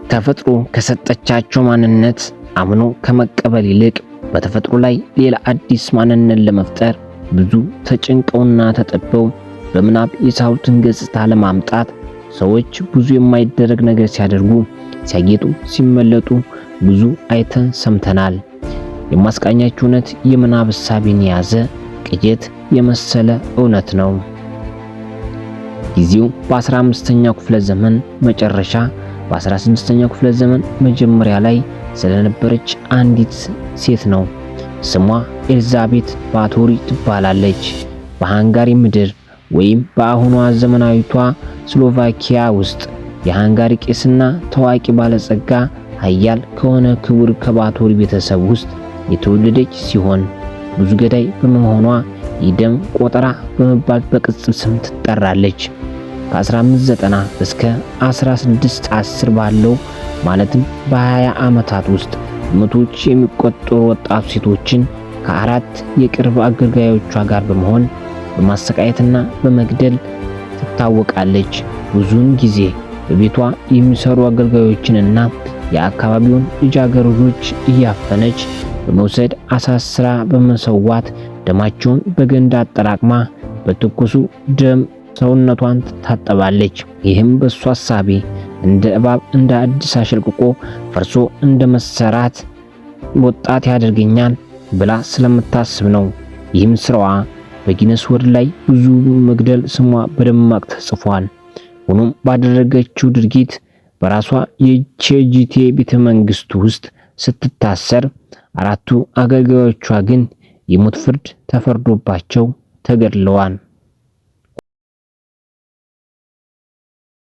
ተፈጥሮ ከሰጠቻቸው ማንነት አምኖ ከመቀበል ይልቅ በተፈጥሮ ላይ ሌላ አዲስ ማንነት ለመፍጠር ብዙ ተጨንቀውና ተጠበው በምናብ የሳሉትን ገጽታ ለማምጣት ሰዎች ብዙ የማይደረግ ነገር ሲያደርጉ፣ ሲያጌጡ፣ ሲመለጡ ብዙ አይተን ሰምተናል። የማስቃኛችሁ እውነት የምናብ እሳቤን የያዘ ቅዠት የመሰለ እውነት ነው። ጊዜው በ15ኛው ክፍለ ዘመን መጨረሻ በ16ኛው ክፍለ ዘመን መጀመሪያ ላይ ስለነበረች አንዲት ሴት ነው። ስሟ ኤልዛቤት ባቶሪ ትባላለች። በሃንጋሪ ምድር ወይም በአሁኗ ዘመናዊቷ ስሎቫኪያ ውስጥ የሃንጋሪ ቄስና ታዋቂ ባለጸጋ ኃያል ከሆነ ክቡር ከባቶሪ ቤተሰብ ውስጥ የተወለደች ሲሆን ብዙ ገዳይ በመሆኗ የደም ቆጠራ በመባል በቅጽል ስም ትጠራለች። ከ1590 እስከ 1610 ባለው ማለትም በ20 ዓመታት ውስጥ በመቶዎች የሚቆጠሩ ወጣት ሴቶችን ከአራት የቅርብ አገልጋዮቿ ጋር በመሆን በማሰቃየትና በመግደል ትታወቃለች። ብዙውን ጊዜ በቤቷ የሚሰሩ አገልጋዮችንና የአካባቢውን ልጃገረዶች እያፈነች በመውሰድ አሳስራ በመሰዋት ደማቸውን በገንዳ አጠራቅማ በትኩሱ ደም ሰውነቷን ትታጠባለች። ይህም በሷ ሀሳቢ እንደ እባብ እንደ አዲስ አሸልቅቆ ፈርሶ እንደ መሰራት ወጣት ያደርገኛል ብላ ስለምታስብ ነው። ይህም ስራዋ በጊነስ ወርልድ ላይ ብዙ መግደል ስሟ በደማቅ ተጽፏል። ሆኖም ባደረገችው ድርጊት በራሷ የቼጂቴ ቤተ መንግስት ውስጥ ስትታሰር፣ አራቱ አገልጋዮቿ ግን የሞት ፍርድ ተፈርዶባቸው ተገድለዋል።